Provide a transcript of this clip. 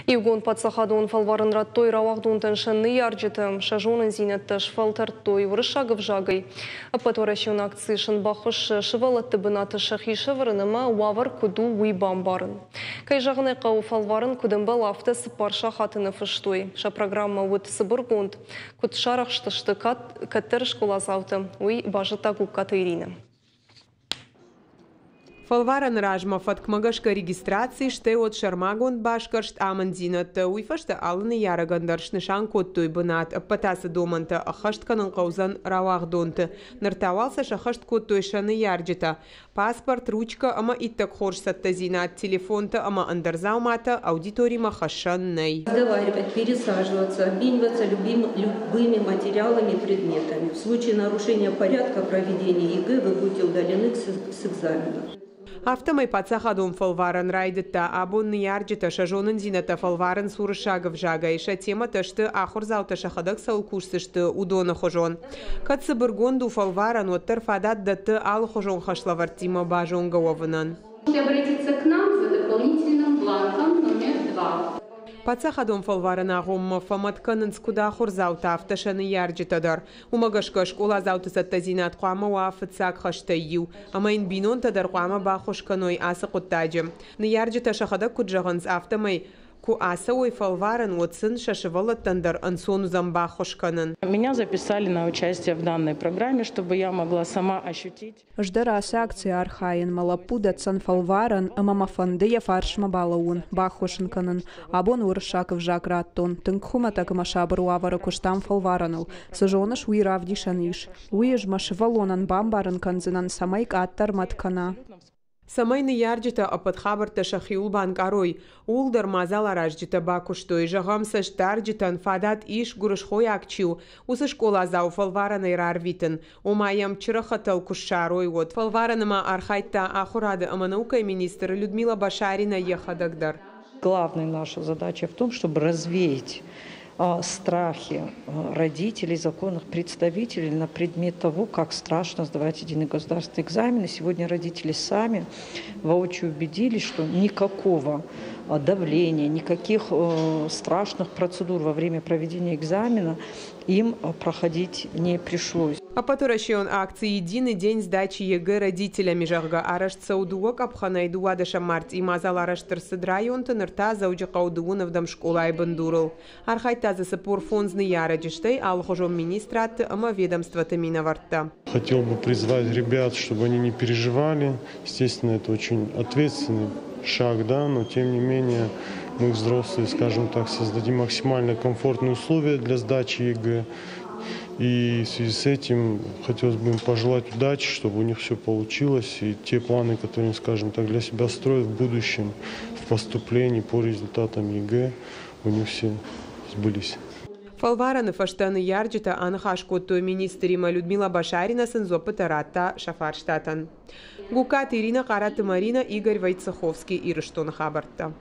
Иугонд паддзахадон фӕлварӕн радтой рауагъдонтӕн сӕ ныййарджытӕ, сӕ зонындзинӕдтӕ сфӕлтӕрдтой уырыссаг ӕвзагӕй. Ӕппӕтуӕрӕсеон акци сын баххуыс сывӕллӕтты бынаты сӕхи сӕвӕрын ӕмӕ уавӕр куыд у, уый бамбарын. Кӕй зӕгъын ӕй хъӕуы, фӕлварӕн куыд ӕмбӕлы, афтӕ 4 сахаты нӕ фыстой. Сӕ программӕ уыд цыбыргонд. Куыд сарӕхстысты кӕддӕры скъоладзаутӕ, уый базыдта Гугкаты Иринӕ. Фӕлварӕны размӕ фӕткмӕ гӕсгӕ регистраци, стӕй уӕд сӕрмагонд басгӕрст, амынддзинӕдтӕ. Уый фӕстӕ алы ныййарӕгӕн дӕр снысан кодтой бынат. Ӕппӕт ацы домӕнтӕ ӕххӕст кӕнын хъӕудзӕн рауагъдонты. Ныр та уал сӕ сӕххӕст кодтой сӕ ныййарджытӕ. Паспорт, ручкӕ ӕмӕ иттӕг хорз цӕттӕдзинад, телефонтӕ ӕмӕ ӕндӕр дзауматӕ аудиторимӕ хӕссӕн нӕй. Разговаривать, пересаживаться, обмениваться любыми материалами и предметами. В случае нарушения порядка проведения ЕГЭ вы будете удалены с экзамена. Афтӕмӕй паддзахадон фӕлварӕн райдыдта. Абон ныййарджытӕ сӕ зонындзинӕдтӕ фӕлварынц уырыссаг ӕвзагӕй. Сӕ темӕтӕ сты, ахуырдзаутӕ сӕхӕдӕг цӕуыл кусдзысты, уыдоны хуызон. Кӕд цыбыргонд у фӕлварӕн, уӕддӕр фадат дӕтты алыхуызон хӕслӕвӕрдтимӕ базонгӕ уӕвынӕн. Обратиться к нам за дополнительным бланком номер 2. Паддзахадон фӕлварӕн агъоммӕ фӕмӕт кӕнынц куыд ахуырдзаутӕ, афтӕ сӕ ныййарджытӕ дӕр. Уымӕ гӕсгӕ скъоладзауты цӕттӕдзинад хъуамӕ уа фыццаг хӕстӕй иу, ӕмӕ йын бинонтӕ дӕр хъуамӕ баххуыс кӕной ацы хъуыддаджы. Ныййарджытӕ сӕхӕдӕг куыд зӕгъынц, афтӕмӕй куы ацӕуой фӕлварӕн, уӕд сын сӕ сывӕллӕттӕн дӕр ӕнцон уыдзӕн баххуыс кӕнын. Меня записали на участие в данной программе, чтобы я могла сама ощутить. Ӕз дӕр ацы акцийы архайын, мӕ лӕппу дӕтдзӕн фӕлварӕн ӕмӕ мӕ фӕнды йӕ фарсмӕ балӕууын, баххуыс ын кӕнын. Абон уырыссаг ӕвзаг радтон. Тынг хуымӕтӕг ӕмӕ сабыр уавӕры куыстам фӕлварӕныл. Цы зоныс, уый равдисӕн ис. Уый ӕз мӕ сывӕллонӕн бамбарын кӕндзынӕн, цӕмӕй къаддӕр мӕт кӕна. Цӕмӕй ныййарджытӕ ӕппӕт хабӕрттӕ сӕхиуыл банкъарой, ууыл дӕр мадзаларазджытӕ бакуыстой. Зӕгъӕм, цӕстдарджытӕн фадат ис, гуырысхойаг чи у, уыцы скъоладзауы фӕлварӕнӕй рарвитын. Ома йӕм чырӕхӕтӕл куы ссарой, уӕд. Фӕлварӕны ма архайдта ахуырады ӕмӕ наукӕйы министр Людмила Башарина йӕхӕдӕг дӕр. Главная наша задача в том, чтобы развеять страхи родителей, законных представителей на предмет того, как страшно сдавать единый государственный экзамен. И сегодня родители сами воочию убедились, что никакого давления, никаких страшных процедур во время проведения экзамена им проходить не пришлось. Ӕппӕтуӕрӕсеон акци «Единый день сдачи ЕГЭ родителями», зӕгъгӕ, арӕзт цӕуы дыууӕ къӕпхӕнӕй. 12 мартъи мадзал арӕзт ӕрцыд районты, ныр та Дзӕуджыхъӕуы 17-ӕм скъолайы бындурыл. Архайдта дзы 45 ныййарӕджы, стӕй алыхуызон министрадты ӕмӕ ведомствоты минӕвӕрттӕ. Хотел бы призвать ребят, чтобы они не переживали. Естественно, это очень ответственный шаг, да, но тем не менее мы, взрослые, скажем так, создадим максимально комфортные условия для сдачи ЕГЭ. И в связи с этим хотелось бы им пожелать удачи, чтобы у них все получилось, и те планы, которые они, скажем так, для себя строят в будущем, в поступлении по результатам ЕГЭ, у них все сбылись. Фӕлварӕны фӕстӕ ныййарджытӕ аныхас кодтой министримӕ. Людмила Башарина сын дзуаппытӕ радта сӕ фарстатӕн. Гуккаты Ирина, Хъараты Марина, Игорь Войцеховский, Ирыстоны хабӕрттӕ.